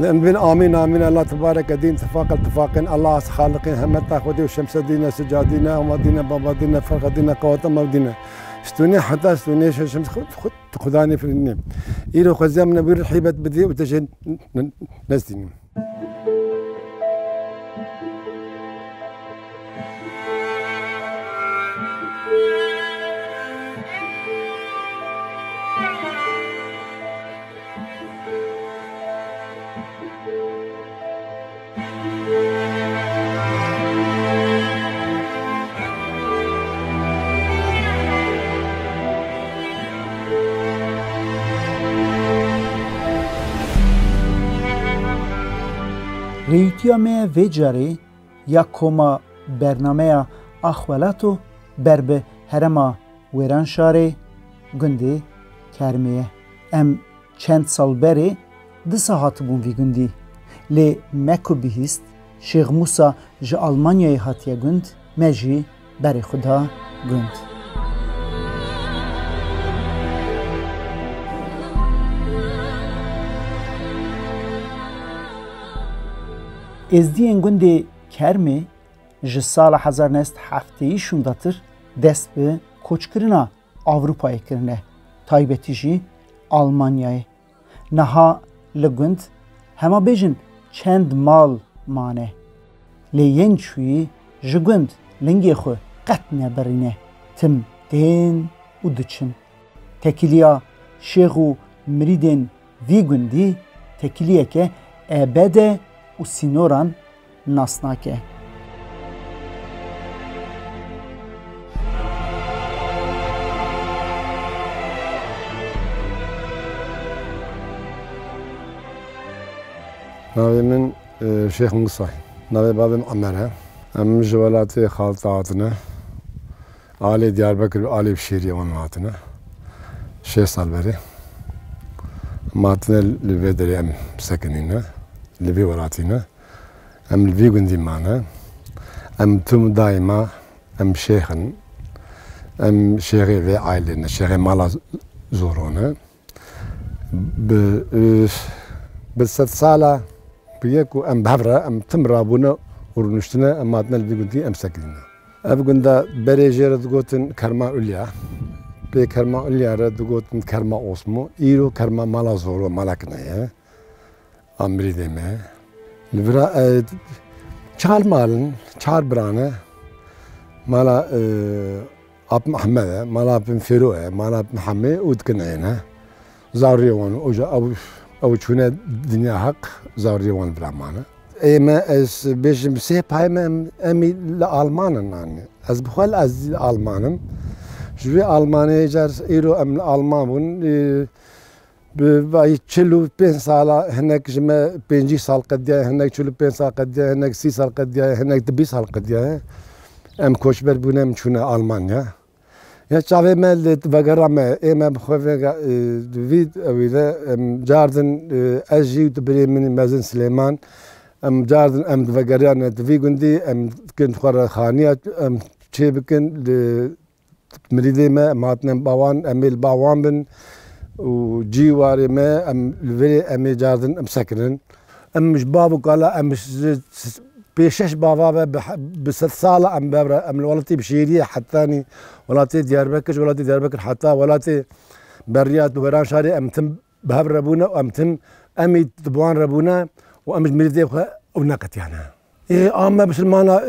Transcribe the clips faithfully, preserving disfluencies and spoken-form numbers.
Em bin amîn, amîn. Allah tebareke dîn, tifaq el tifaqin. Allah az xaliqin, hemeta Xwedê û Şemsedîne, Sicadîne, Amadîne, Babadîne, Ferqedîne, Qewata Mevdîne. Stûnê heta stûnê şeşim xu-, xu-, Xudanê firînê. Îro xwezîya min e wî rihîbet bidî û te jê n-, n-, nestînim. Rêwîtiya me vê carê ya koma bernameya Axwelato ber bi herêma Wêranşarê gundê Kermê ye. Em çend sal berê disa hatibûn vî gundî. Lê me ku bihîst, Şêx Mûsa ji Almanyayê hatiye gund, me jî berê xwe da gund. Êzdiyên gundê Kermê ji sala hezar neh sed heftêyî şûndatir dest bi koçkirina Ewropayê kirine, taybetî jî Almanyayê. Niha li gund hema bêjin çend mal mane. Lê yên çûyî ji gund lingê xwe qet nebirîne. Tim tên û diçin. Tekiliya şêx û mirîdên vî gundî tekiliyeke ebede û sînoran nas nake. Navê min, e, Şêx Mûsa. Navê bavê min Emer e. Em ji welatê xalta hatine. Alê Diyarbekir û alê Bişêriyê wan hatine. Şêst sal berê. Em hatine li vê derê em sekinîne. Li vê welatî ne. Em li vî gundî mane. Em tim daîma em şêx in. Em şêxê vê ailê ne, şêxê mala Zoro ne. Bi, bi sed sala bûye ku em bi hev re, em tim rabûne û rûniştine, em hatine li vî gundî em sekinîne. Ev gunda berê jê re digotin Kerma Ulya. Pê Kerma Ulya re digotin Kerma Osmo. Îro Kerma mala Zoro, mala kine ye. Amirî dê me. Li vira, e, çar mal in, çar bira ne. Mala, e, Ap Mehmed e, mala Ap Fêro e, mala Ap Mihemê û dikin ê ne. Zariyê wan, oja ew, ew çûne dinya heq, zariyê wan vira mane. Ê me, ez bêjim sê pay me, em, em ê li Alman in, yanî. Ez bi xwe li, ez li Alman im. Ji vê Almanê car îro em li Alman bûn, e, Bi vay çil û pênc sala hinek ji me pêncî sal qediyaye, hinek çil û pênc sal qediyaye, hinek sî sal qediyaye, hinek di bîst sal qediyaye. Em koçber bûne, em çûne Almanya. Ya çavê me li vegera me, ê me bi xwe vega, e, vî ewî de, em cardin, e, ez jî û di birê min mezin Silêman, em cardin em divegeriyane di vî gundî, em dikin xwe re xaniya, em çê bikin, li Mirîdê me, em hatine ba wan, em ê li ba wan bin û cî warê me, em li virê em ê cardin, em sekinin. Em ji bav û kala, em ji pêşeş bava ve bi he-, bi sed sala em bi hev re, em li welatê Bişêriyê hetanî welatê Diyarbekir, ji welatê Diyarbekir heta welatê Berriya Wêranşarê em tim bi hev re bûne û em tim, em ê di bi wan re bûne û em ji mirîdê xwe ew neqetiyane. Ê, a me bisilmana,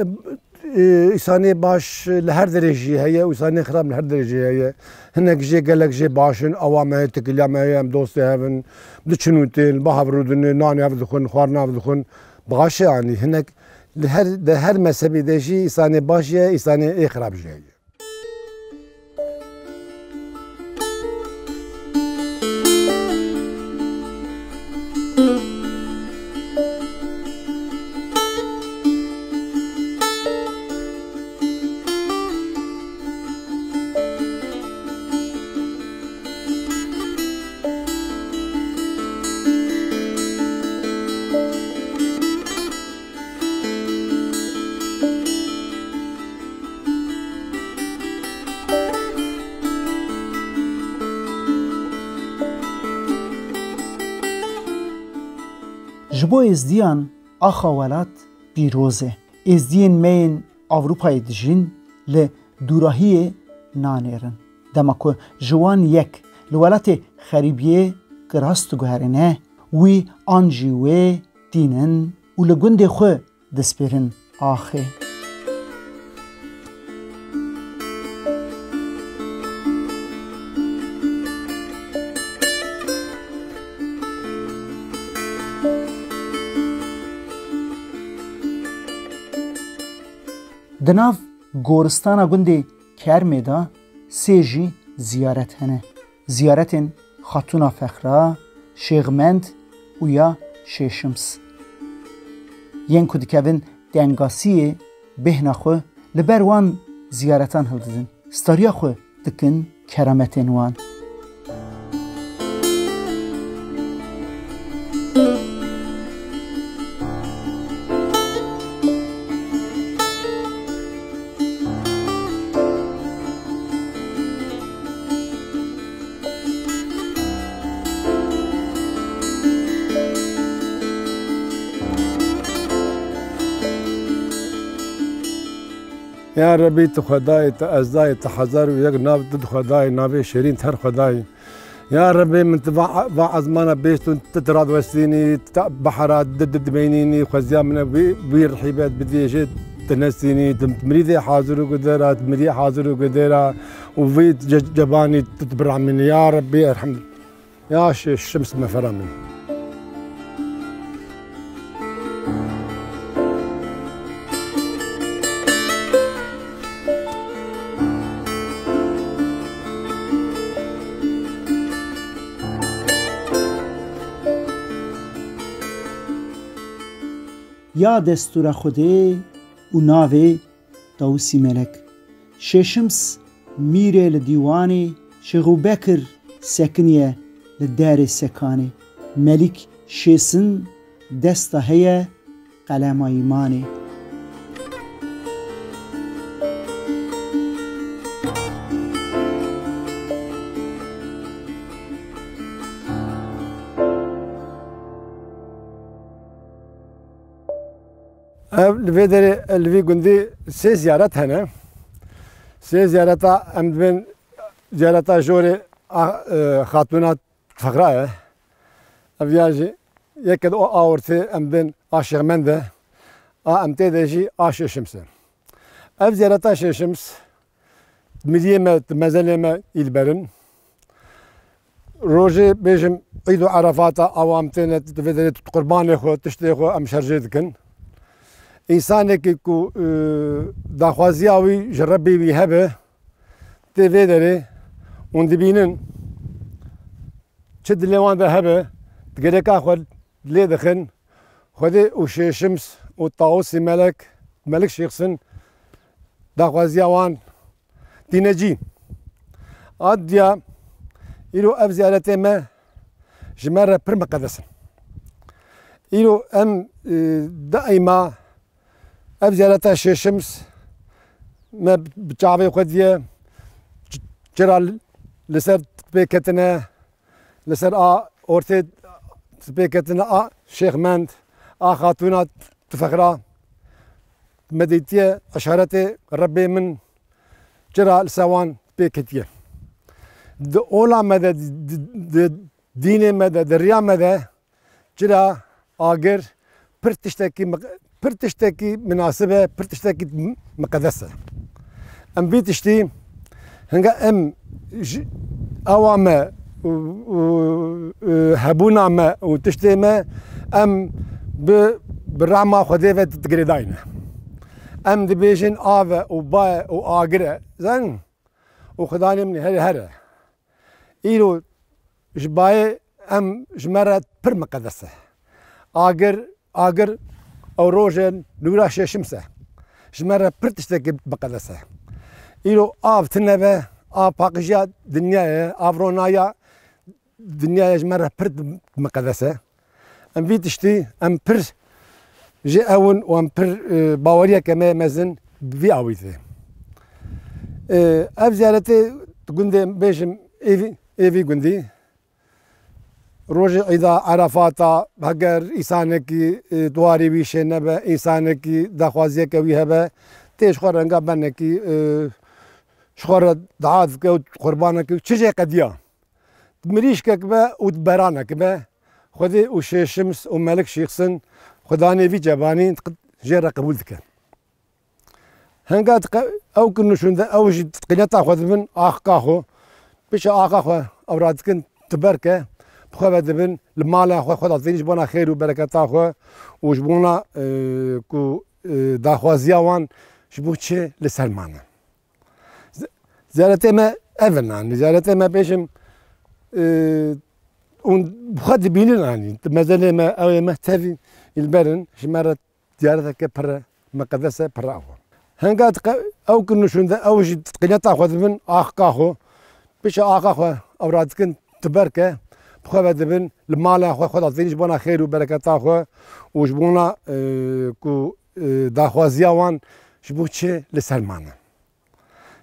ê, îsanê baş li her derê jî heye û îsanê xirab li her derê jî heye. Hinek jê gelek jê baş in, awa me heye, tekiliya me heye, em dostê hev in, diçin û tên, li ba hev rûdinê, nanê hev dixwin, xwarina hev dixwin. Baş e, yanî hinek li her, di her mezhebê de jî îsanê baş jî heye, îsanê ê xirab jî heye. Ji bo Êzdiyan axa welat pîroz e. Êzdiyên me yên Ewropayê dijîn li dûrahiyê nanêrin. Dema ku ji wan yek li welatê xerîbiyê kiras diguherîne, wî an jî wê tînin û li gundê xwe dispêrin axê. Di nav goristana gundê Kermê de sê jî ziyaret hene. Ziyaretên Xatûna Fexra, Şêxmend û ya Şêşims. Yên ku dikevin tengasiyê bêhna xwe li ber wan ziyaretan hildidin. Stariya xwe dikin kerametên wan. Ya Rebî, tu Xwedayê, tu Ezdayê, tu hezar û yek nav, tu di Xwedayê, navê şêrîn ter Xwedayê. Ya Rebî, min tu va, va ezmana bêst û tu, tu radwestînî, tu behera di, di, dimeynînî, xweziya min e wî, wî rihîbet bidî, jê tu nestînî, tu mirîdê hazir û gudera, tu mirî hazir û gudera û vî ce, cebanî tu, tu biramînî. Ya Rebî, elhamdulillah. Ya şê, şims mefera min. Ya destûra Xwedê û navê Tawusî Melek. Şêşims mîrê li dîwanê Şêxû Bekir sekiniye li derê Sekanê. Melîk Şêsin desta heye qelema îmanê. Ev li vê derê, li vî gundî sê ziyaret hene. Sê ziyareta em dibên ziyareta jorê a, e, Xatûna Fexra ye. Ev ya jî yeke di o a ortê em dibên a Şêxmend e. A em tê de jî a Şêşims e. Ev ziyareta Şêşims Miliyê me, di mezelê me îlberin. Rojê bêjim Îd û Erefata, awa em têne di vê derê qurbanê xwe, tiştê xwe em şerjê dikin. Însanekî ku, e, daxwaziya wî ji Rebbê wî hebe, tê vê derê hûn dibînin, çi dilê wan de hebe, di gereka xwe lê dixin, Xwedê û Şêşims û Tawusî Melek, Melik Şêxsin, daxwaziya wan tîne cî. A diya, îro ev ziyaretê me ji me re pir miqedes in. Îro em, e, daîma ev ziyareta Şêşims me bi çavê xwe diye, ç-, çira li ser pê ketine, li ser a ortê pê ketine a Şêxmend, a Xatûna Tifexra, me dîtiye eşaretê Rebbê min çira li ser wan pê ketiye. Di ola me de, di, di, di dînê me de, di riya me de çira agir pir tiştekî miq-, pir tiştekî minasib e, pir tiştekî m-, miqedes e. Em vî tiştî hinga em ji awa me û, û, û hebûna me û tiştê me em bi, bi rehma Xwedê ve digirêdayne. Em dibêjin av e û ba ye û agir e. Zanîn? Û Xudanê min here here. Îro ji bayê em ji me re pir miqedes e. Agir, agir ew roj e, nûra Şêşims e. Ji me re pir tiştekî miqedes e. Îro av tune be, av paqijiya dinyayê ye, av ronaya dinyayê ji me re pir miqedes e. Em vî tiştî, em pir ji ew in û em pir, e, baweriyeke me mezin bi vî awî tê. E, ev ziyaretê gundê bêjim êvî, êvî gundî. Rojê Îda Erefata, heger însanekî, e, di warê wî şê nebe, însanekî daxwaziyeke wî hebe, tê ji xwe renga benekî, e, ji xwe re dua dike û qurbanekî û çi jê qediya. Di mirîşkek be û di beranek be, Xwedê û Şêx Şims û Melik Şîxsin, Xwedanê vî cebanî jê re qebûl dike. Henga diqe-, ew ki nûşûnde, ew jî qîleta xwe dibin axka xwe. Pişa axa xwe ew radikin tu berke, bi xwe ve dibin, li mala xwe xwe datîn ji bona xêr û bereketa xwe û ji bona, e, ku, e, daxwaziya wan ji bo çi li ser mane. Ze-, ziyaretê me ev in, anî ziyaretê me pêşim, e, hûn bi xwe dibînin, anî mezelê me, ew ê me tevî li ber in, ji me re ziyareteke pir e, meqedese pir e. Henga diqe-, ew ki nûşûnde, ew jî qîleta xwe dibin, axka xwe. Pişa axa xwe ew radikin tu berke, bi xwe ve dibin, li mala xwe xwe datîn ji bona xêr û bereketa xwe û ji bona, e, ku, e, daxwaziya wan ji bo çi li ser mane.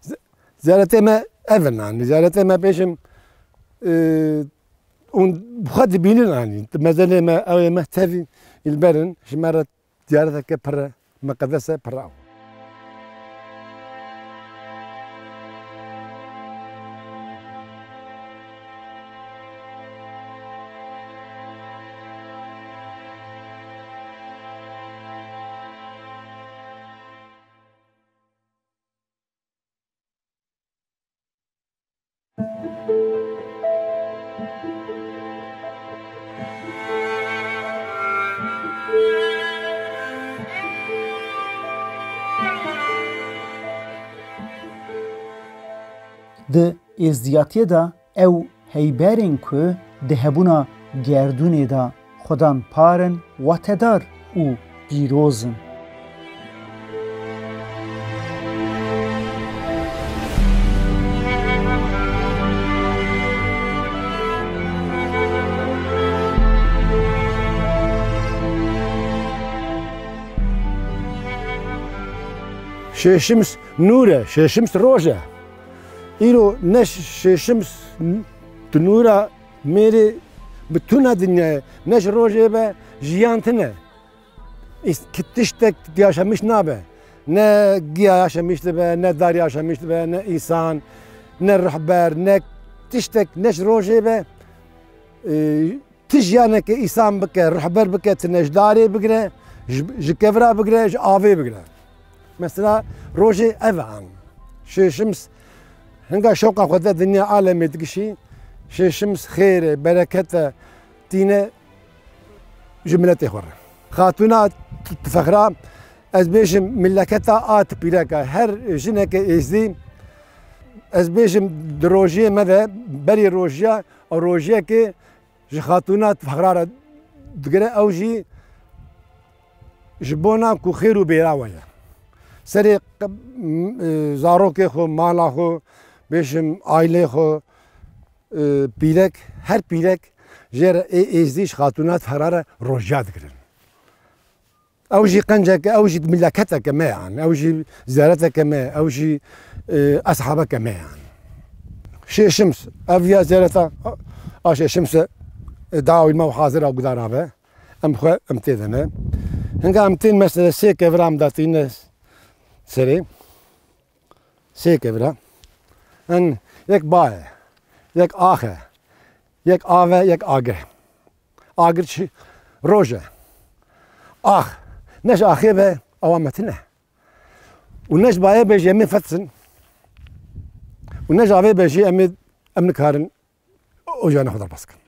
Z-, ziyaretê me ev in, anî ziyaretê me pêşim, e, hûn bi xwe dibînin, anî mezelê me, ew ê me tevî li ber in, ji me re ziyareteke pir e, meqedese pir e. Di êzdiyatiyê de ew heyberên ku di hebûna gerdûnê de xwedan par in, watedar û pîroz in. Şêşims nûr e, Şêşims roj e. Îro ne Şêşims tu nûra mêrê bi tune dinyayê, ne ji rojê be jiyan tune. Îs-, ki tiştek yaşamiş nabe. Ne giya yaşamiş dibe, ne dar yaşamiş dibe, ne însan, ne rihber, ne tiştek, ne ji rojê be. E, ti jiyaneke însan bike, rihber bike, tune ji darê bigire, ji, ji kevra bigire, ji avê bigire. Mesela rojê ev e an. Şêşims hinga şewqa xwe de dinya alemê digişî. Şêşims xêr e, bereket e, tîne ji miletê xwe re. Xatûna t-, Tifexra, ez bêjim mileketa a tipîreka her jineke êzdî, ez bêjim di rojiyê me de berî rojiya, ew rojiyekê ji xatûna Tifexra re digire, ew jî ji bona ku xêr û bêra we ye. Serê q-, m-, e, zarokê xwe, mala xwe, bêjim ailê xwe, e, pîrek, her pîrek jê re ê êzdî ji xatûna Tifexra re rojiya digirin. Ew jî qenceke, ew jî mileketeke me ye, yani. Ew jî ziyareteke me ye, ew jî, e, eshabeke me ye, yani. Şêşims, ev ya ziyareta a, a Şêşims e, e, dawî me û hazir a guhdara be. Em xwe, em tê de ne. Hinga em tên mesela sê kevra em datîne serê. Sê kevra. En yek ba ye, yek ax e, yek av e, yek agir e. Agir çi? Roj e. Ax. Ne ji axê be, ewa me tune. Û ne ji bayê be jî em ê fetin. Û ne ji avê be jî em ê, em nikarin o jiyana xwe derbas kin.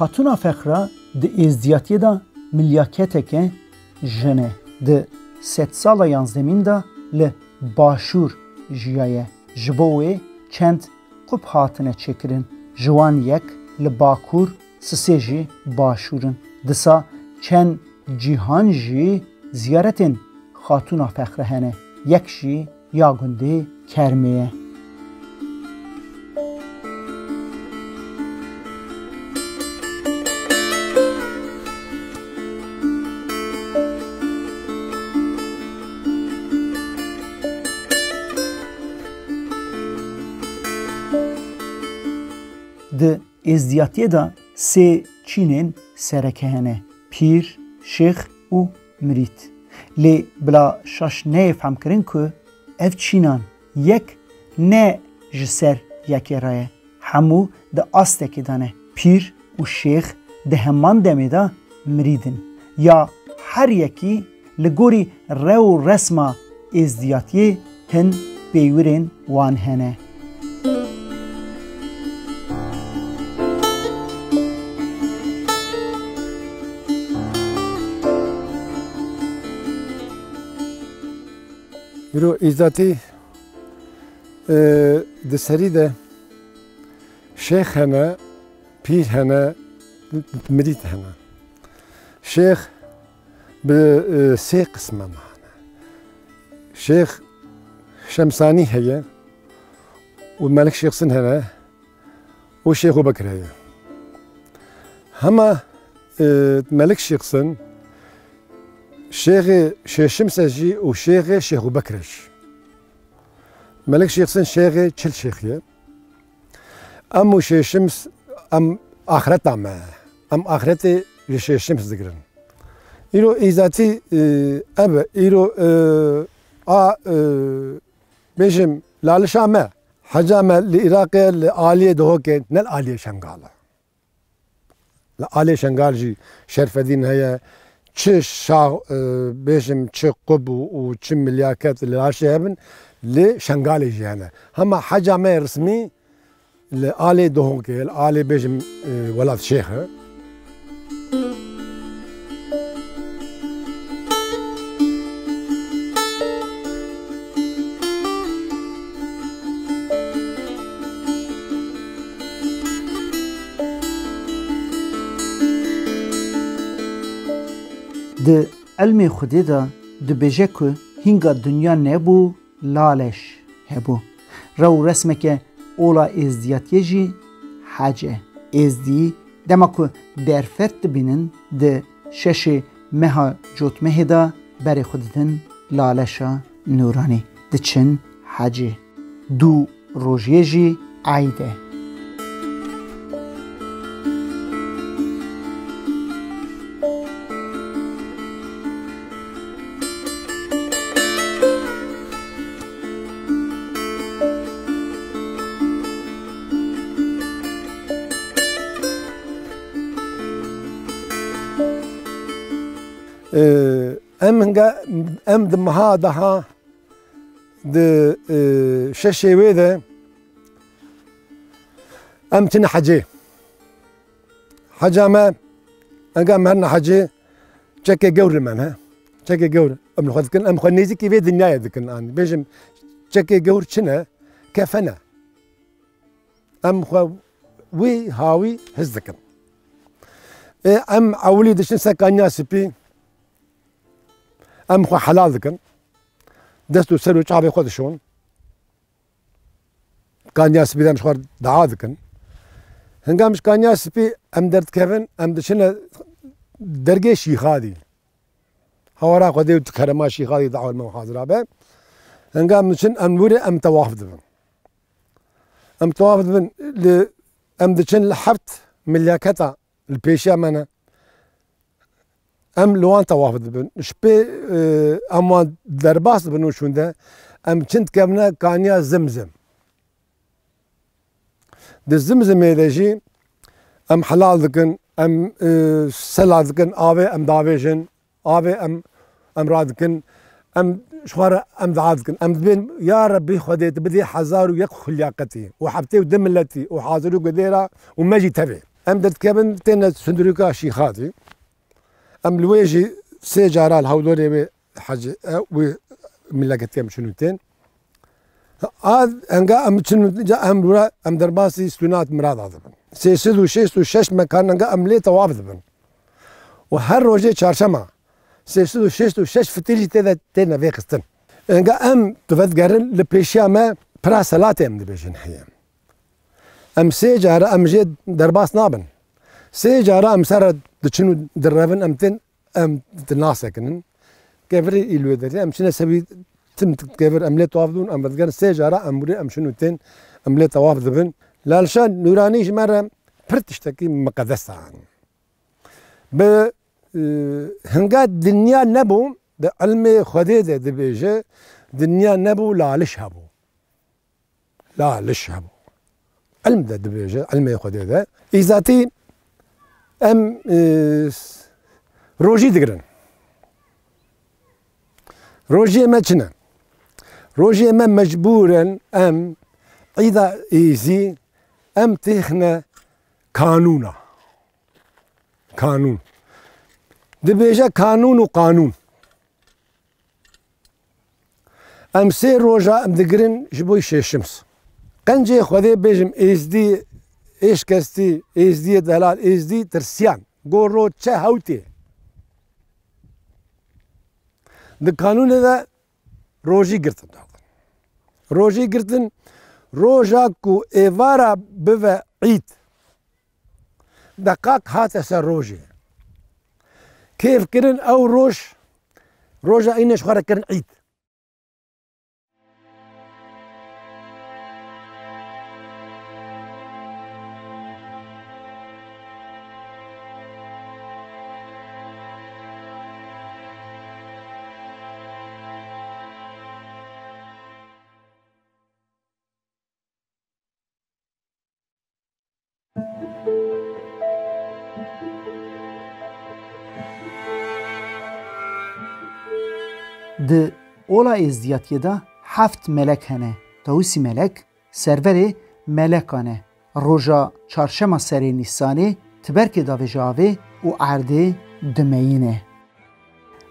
Xatûna Fexra di êzdiyatiyê de milyaketeke jin e. Di sedsala yanzdemîn de li Başûr jiyaye. Ji bo wê çend qûp hatine çêkirin. Ji wan yek li Bakur, sisê jî Başûr in. Disa çend cîhan jî ziyaretên Xatûna Fexre hene. Yek jî ya gundê Kermê ye. Di êzdiyatiyê de sê çînên sereke hene, pîr, şêx û mirîd. Lê bila şaş neyê fehmkirin ku ev çînan yek ne ji ser yekê re ye. Hemû di astekê de ne. Pîr û şêx di heman demê de mirîd in. Ya her yekî li gorî rew û resma êzdiyatiyê hin peywirên wan hene. Îro êzdiyatî, e, di serî de şêx hene, pîr hene, mirîd hene. Şêx bi, e, sê qisme hene. Şêx Şemsanî heye û Melik Şêxsin hene û Şêxû Bekir heye. Hema, e, Melik Şêxsin, Şêxê Şêşimse jî û Şêxê Şêxû Bekir jî. Melik Şêxsin Şêxê Çil Şêx ye. Em û Şêşims, em axreta me. Em axretê ji Şêşims digirin. Îro êzdiyatî, e, ev e. Îro, e, a, e, bêjim, Lalişa me, heca me li Iraqê, li aliyê Duhokê, ne li aliyê Şengal e. Li alê Şengal jî Şerfedîn heye, çi şax, e, bêjim, çi qub û, û çi milyaket li Laşê hebin, li Şengalê jî hene. Hema heca me yê resmî li alê Duhokê, li alê, bêjim, e, Welat Şêx e. Di ilmê Xwedê de dibêje ku hînga dinya nebû, Laleş hebû. Rew û resmeke ola êzdiyatiyê jî hec e. Êzdî dema ku derfet dibînin, di şeşê meha Cotmehê de berê xwe didin Laleşa Nûranî, diçin hecê. Du rojiyê jî eyd e. Ee, em hinga, em di meha daha di, e, şeşê wê de em çine hecê. Heca me, ega em herine hecê, çekê gewr li me ne. Çekê gewr em li xwe dikin, em xwe nêzîkî vê dinyayê dikin. Anî bêjim, çekê gewr çi ne? Kefen e. Em xwe wî hawî his dikin. Ê, em ewilî diçin ser kaniya spî, em xwe helal dikin. Dest û ser û çavê xwe dişon. Kaniya spî de em ji xwe dua dikin. Hinga em ji kaniya spî em derdikevin, em diçine dergê Şîxadî. Hawara Xwedê û kerema Şîxadî dua me hazira be. Hinga em diçin, em wire em tewaf dibin. Em tewaf dibin, li, em diçin li heft milyaketa li pêşiya me ne. Em li wan tewaf dibin. Ji pê, e, em wan derbas dibin û şûnde, em çin dikevine kaniya Zimzim. Di Zimzimê de jî em helal dikin, em, e, sela dikin, avê em davêjin, avê em, em radikin, em ji xwe re em dua dikin. Em dibên, ya Rebbî Xwedê, tu bidê hezar û yek xulyaqetî û heftê û du miletî û hazir û gudêra û me jî tevê. Em derdikevin têne sundurûka Şîxadî. Em li wê jî sê cara li hewdorê wê hecê, e, wê mileketî em çûn û tên. A, enga em çin, ca em lura, em derbasî Stûnat Mirada dibin. Sê sed û şêst û şeş mekan enga em lê tewaf dibin. Û her rojê çarşema, Sê sed û şêst û şeş fitîl jî tê de têne vêxistin. Enga em tu vedigerin li pêşiya me pira selatê em dibêjin heye. Em sê cara em jê derbas nabin. Sê cara em ser re diçin û direvin, em tên, em dinasekinin. Kevirî îlwê derê, em çine sebî tim kevir, em lê tawaf dibin, em vedigerin sê cara em wurê em çin û tên, em lê tawaf dibin. Lalşa Nûranî ji me re pir tiştekî miqedes e. Bi, e, hinga dinya nebû, di ilmê Xwedê de dibêje, dinya nebû, laliş hebû. Laliş hebû. Ilm de dibêje, ilmê Xwedê de. Îzatî em, e, rojî digirin. Rojiyê me çi ne? Rojiyê me mecbûren em îda êzî em têxine kanûna. Kanûn. Dibêje kanûn û qanûn. Em sê roja em digirin ji bo şêşims. Qencê Xwedê bêjim êzdî, êşkestî, êzdiyê delal, êzdî tirsiyan. Go ro çe hewtê. Di kanûnê de rojî girtin. Rojî girtin, roja ku êvara bive îd. Deqaq hate ser rojê. Kêf kirin ew roj, roja înê ji xwe re kirin îd. Di ola êzdiyatiyê de heft melek hene. Tawusî Melek serverê melekan e. Roja çarşema serê Nîsanê tiberkê davêje avê û erdê dimeyîne.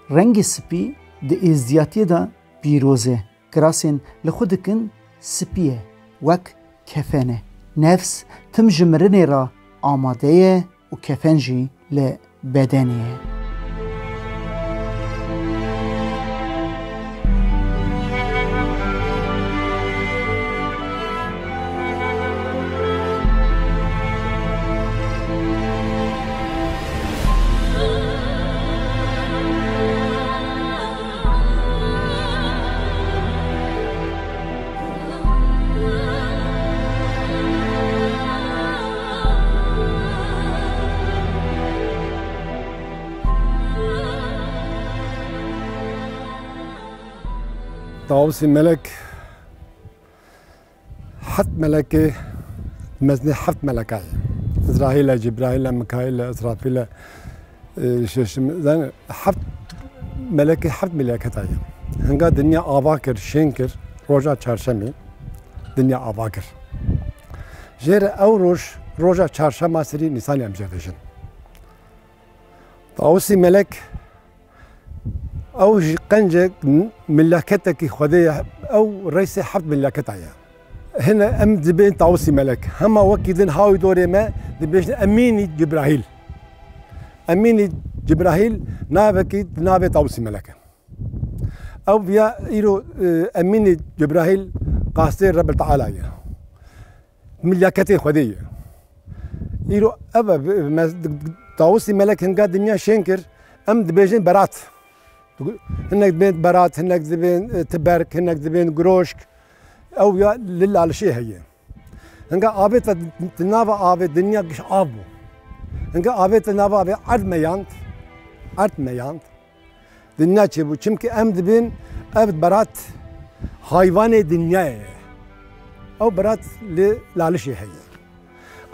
Rengê spî di êzdiyatiyê de pîroz e. Kirasên li xwe dikin spî ye, wek kefen e. Nefs tim ji mirinê re amade ye û kefen jî li bedenê ye. Tawusî Melek heft melekê, mezinê heft meleka ye. Îzrahîl e, Cibrahîl e, Mikaîl e, Îsrafîl e, e, şeşim, yani heft melekê, heft meleketa ye. Hinga dinya ava kir, şên kir, roja çarşemê dinya ava kir. Jê re ew roj, roja çarşema serî Nîsanê em jê dibêjin. Tawusî Melek Ew ji qencek milaketekî Xwedê ye, ew reysê heft milaketa ye. Hine em dibên Tawusî Melek. Hema wekî din hawî dorê me dibêjin Emînî Cibrahîl. Emînî Cibrahîl navekî di navê Tawusî Melek e. Ew viya îro, e, Emînî Cibrahîl qastê Rebbil Teala ye. Milaketê Xwedê ye. Îro ev e, me, Tawusî Melek hinga dinya şên kir, em dibêjin berat. Hinek dibên berat, hinek dibên, e, tiberk, hinek dibên giroşk. Ew ya li Lalişê heye. Hinga avê te di nava avê dinya giş av bû. Hinga avê te nava avê erd meyand, erd meyand. Dinya çêbû. Çimkî em dibên ev berat hayvanê dinyayê ye. Ew berat li Lalişê heye.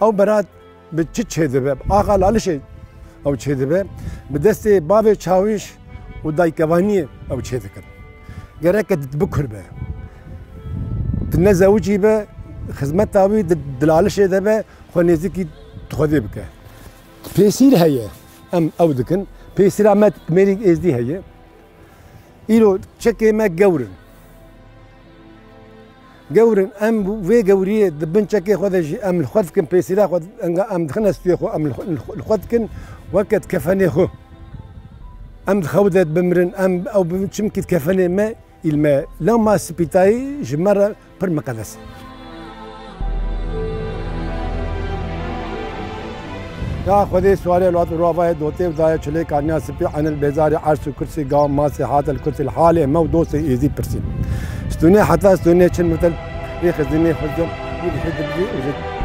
Ew berat bi çi çêdibe? Bi axa Lalişê ew çêdibe. Bi destê bavê Çawîş û daykevaniyê ew çêdikin. Gereke tu bikur be. Tu ne zewicî be, xizmeta wî di, di Lalişê de be, xwe nêzîkî Xwedê bike. Pêsîr heye, em ew dikin. Pêsîra me mêrî êzdî heye. Îro çekê me gewr in. Gewr in, em vê gewriyê di bin çekê xwe de jî em li xwe dikin, pêsîra xwe, enga em dixine stûyê xwe, em li xwe, li xwe dikin, weke di kefenê xwe. Em di xew de bimirin, em ew bibin, çimkî kefenê me îl me. Lewma spîtayî ji me re pir miqedes e. Ya Xwedê suwarê li wat û ravayê dotê û dayê çilê karniya spî enil bêzarê ers û kursî gav masê hatel kursî li halê me û dostê êzî pirsî. Stûnê heta stûnê çin mitel rê xizînê xizim û dihê dibî û ji